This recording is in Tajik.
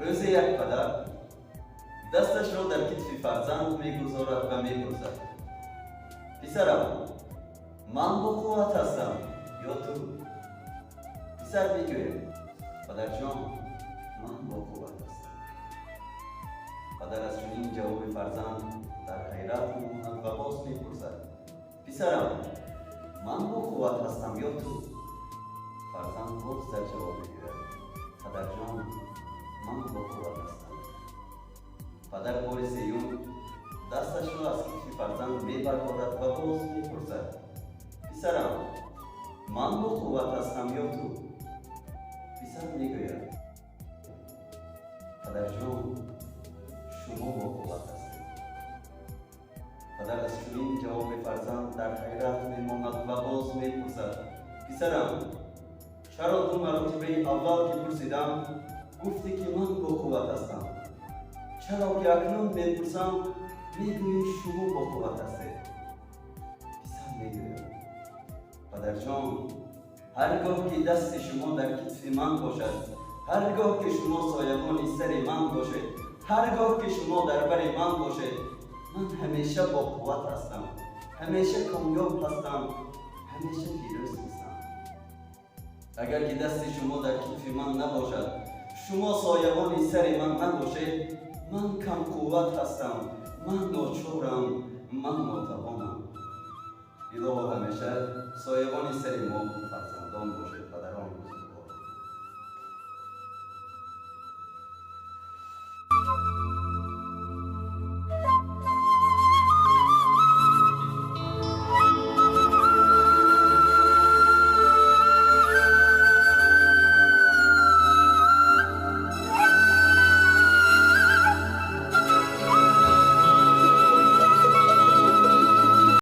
Рӯзе як падар дасташро дар китфи фарзанд мегузорад ва мепурсад: «Писарам, ман бо қувват ҳастам ё ту?» Писар мегӯяд: «Падарҷон, ман бо қувват ҳастам». Падар аз чунин ҷавоби фарзанд дар ҳайрат мемонад ва боз мепурсад: «Писарам, ман бо қувват ҳастам ё ту?» Фарзанд боз дар ҷавоб мегӯяд: «Падарҷон, ман бо қувват ҳастам». Падар бори сеюм дасташро аз китфи фарзанд мебардорад ва боз мепурсад: «Писарам, ман бо қувват ҳастам ё ту?» Писар мегӯяд: «Падарҷон, шумо бо қувват ҳастед». Падар аз чунин ҷавоби фарзанд дар ҳайрат мемонад ва боз мепурсад: «Писарам, чаро ду маротибаи аввал ки пурсидам, гуфтӣ ки ман бо қувват ҳастам, чаро ки акнун мепурсам, мегӯӣ шумо бо қувват ҳастед?» Писар мегӯяд: «Падарҷон, ҳар гоҳ ки дасти шумо дар китфи ман бошад, ҳар гоҳ ки шумо соябони сари ман бошед, ҳар гоҳ ки шумо дар бари ман бошед, ман ҳамеша бо қувват ҳастам, ҳамеша комёб ҳастам, ҳамеша пирӯз ҳастам. Агар ки дасти шумо дар китфи ман набошад, шумо соябони сари ман набошед, ман камқувват ҳастам, ман ночорам, ман нотавонам». Илоҳо, ҳамеша соябони сари мо фарзандон бошед.